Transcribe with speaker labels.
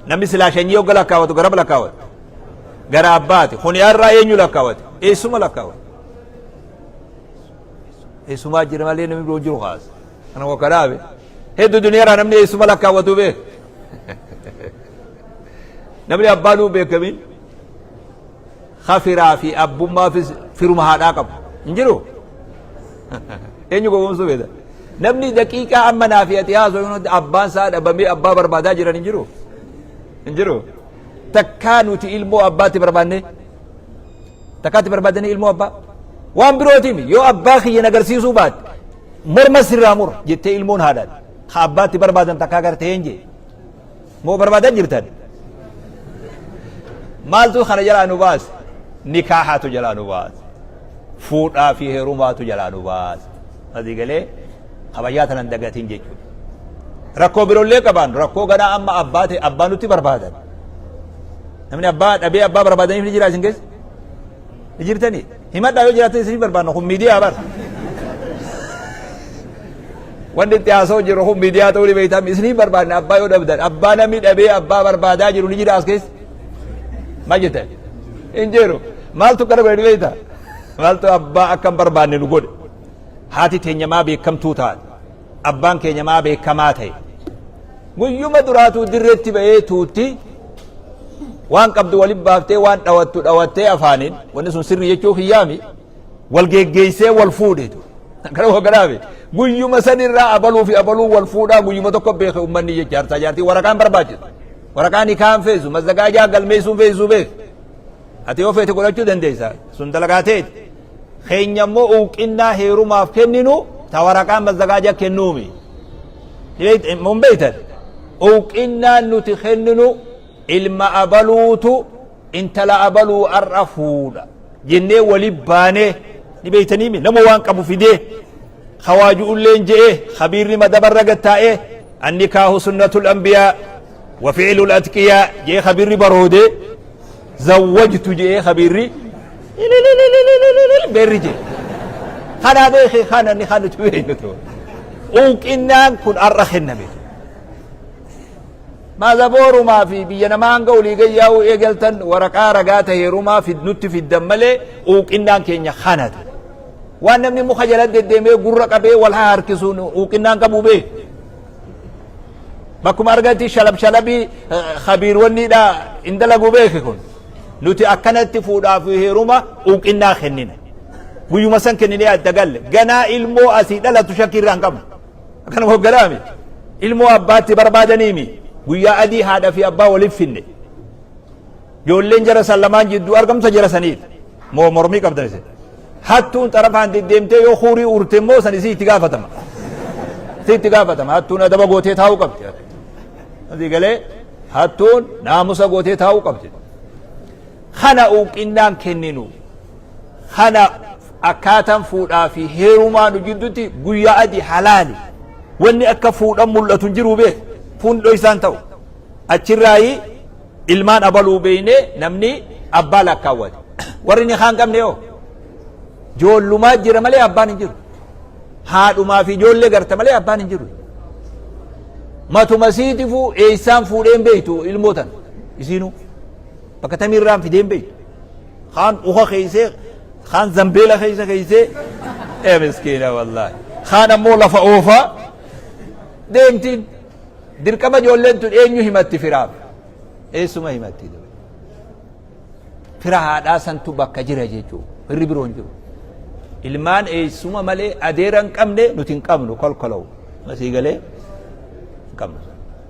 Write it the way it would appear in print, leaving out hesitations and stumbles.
Speaker 1: Namni silaa shanyii hogga lakkaawatu garam lakkaawata? Gara abbaati. Kuni har'aa eenyu lakkaawate? Eessuma lakkaawate. Eessumaa jira malee namni biroo jiru kaasa. Kana wakkalaabe. Hedduu duniyaarraa namni eessuma lakkaawatu beeka. Namni abbaa nuu beekamin kafiraa fi abbummaafis firuma haadhaa qabu. Hin jiru? Eenyu gowwoomsuu beekta? Namni daqiiqaa amma naa fi ati haasofnu abbaan isaa dhabamee abbaa barbaadaa jiran hin jiru? Hin jiru? Takkaa nuti ilmoo abbaatti barbaanne? Takkaatti barbaadanii ilmoo abbaa? Waan birootiimi yoo abbaa kiyya agarsiisuu baatte morma sirraa mura jettee ilmoon haadhaan ka abbaatti barbaadan takkaa gartee hin jee. Moo barbaadaa jirtan? Maaltu kana jalaa nu baase? Nikaahaatu jalaa nu baase. Fuudhaa fi heerumaatu jalaa nu baase. Asii galee kabajaa tanan dagatiin jechuudha. Rakkoo biroollee qabaan rakkoo ganaa amma abbaa ta'e abbaa nutti barbaadan. Namni abbaa dhabee abbaa barbaadaniif ni jira isin keessa? Ni jirtanii? Himadhaa yoo jiraatan isin barbaadna kun miidiyaa bara. Wanni itti haasa'u jiru kun miidiyaa ta'uu ni beektaa isinii barbaadna abbaa yoo dhabdan abbaa namni dhabee abbaa barbaadaa jiru ni jira as keessa. Maal jettan? Hin jiru. Maaltu kana godhe ni beektaa? Maaltu abbaa akka hin barbaanne nu godhe? Haati teenya maa beekamtuu taate? Abbaan keenya maa beekamaa ta'e? Guyyuma duraatuu dirreetti ba'ee tuutti waan qabdu waliin baaftee waan dhawattu dhawattee afaaniin wanni sun sirrii jechuu kiyyaami wal geggeessee wal fuudhetu. Kana hogganaafi guyyuma sanirraa abaluu fi abaluu wal fuudhaa guyyuma tokko beeke ummanni jecha jaarsaa jaartii waraqaan barbaachisu. Waraqaan hikaan feesu mazzagaajaa galmeessuun feesuu beeke. Ati yoo feete godhachuu dandeessa sun dalagaa teeti. Keenya immoo uuqinnaa heerumaaf kenninu ta waraqaan mazzagaajaa kennuumi. Mun beektan uuqinnaan nuti kenninu ilma abaluutu intala abaluu ar'a fuudha jennee wali baanee ni beeytaniimi nama waan qabu fidee kawaaju'ulleen je'ee khabiirri madabarra gattaa'ee annikaahu sunnatul anbiyaa wa fi'lul atqiyaa je'ee khabiirri baroodee zawwajtu je'ee khabiirri beerri je'e kanaa beekee kana ni kan nuti beeynutu uuqinnaan kun ar'a kenname. Maazaboorumaa fi biyya namaa hanga olii gad yaa'uu eegaltan waraqaa ragaa ta heerumaa nutti fiddan malee uuqinnaan keenya kana ture. Waan namni muka jala deddeemee gurra qabee wal haa harkisuun uuqinnaan qabu bee. Bakkuma argatti shalab shalabii khabiirwanniidha hin dalagu beeki kun. Nuti akkanatti fuudhaa fi heeruma uuqinnaa kennina. Guyyuma san kenninee adda galle. Ganaa ilmoo asii dhalatu shakkii irraa hin qabnu. Akkana hogganaami. Ilmoo abbaatti barbaadaniimi. Guyyaa adii haadha fi abbaa waliif finne. Ijoolleen jara san lamaan jidduu argamtu jara saniiti. Moo mormii qabdan isin. Hattuun xarafaan deddeemtee yoo huurii urte immoo san isii itti gaafatama. Isii itti gaafatama. Hattuun adaba gootee taa'uu qabdi. Asii galee hattuun naamusa gootee taa'uu qabdi. Kana uuqinnaan kenninu. Kana akkaataan fuudhaa fi heerumaa nu jidduutti guyyaa adii halaali. Wanni akka fuudhan mul'atu hin jiru beek. Fuun dhoysaan ta'u. Achirraayi ilmaan abaluu beeynee namni abbaa lakkaawwate. Warri ni kaan qabne yoo joollumaa jira malee abbaan hin jiru. Haadhumaa fi ijoollee garta malee abbaan hin jiru. Matuma siitifuu eessaan fuudheen beektu ilmoo tana isiinuu bakka tamiirraan fideen beektu. Kaan uka keeysee, kaan zambeela keessa keeysee, ee miskiina wallaahi. Kaan ammoo lafa oofaa deemtiin. Dirqama ijoolleen tun eenyu himatti firaaf? Eessuma himatti? Fira haadhaa santu bakka jira jechuudha. Firri biroo hin jiru. Ilmaan eessuma malee adeera hin qabne nuti hin qabnu kolkolow. Masii galee hin qabnu.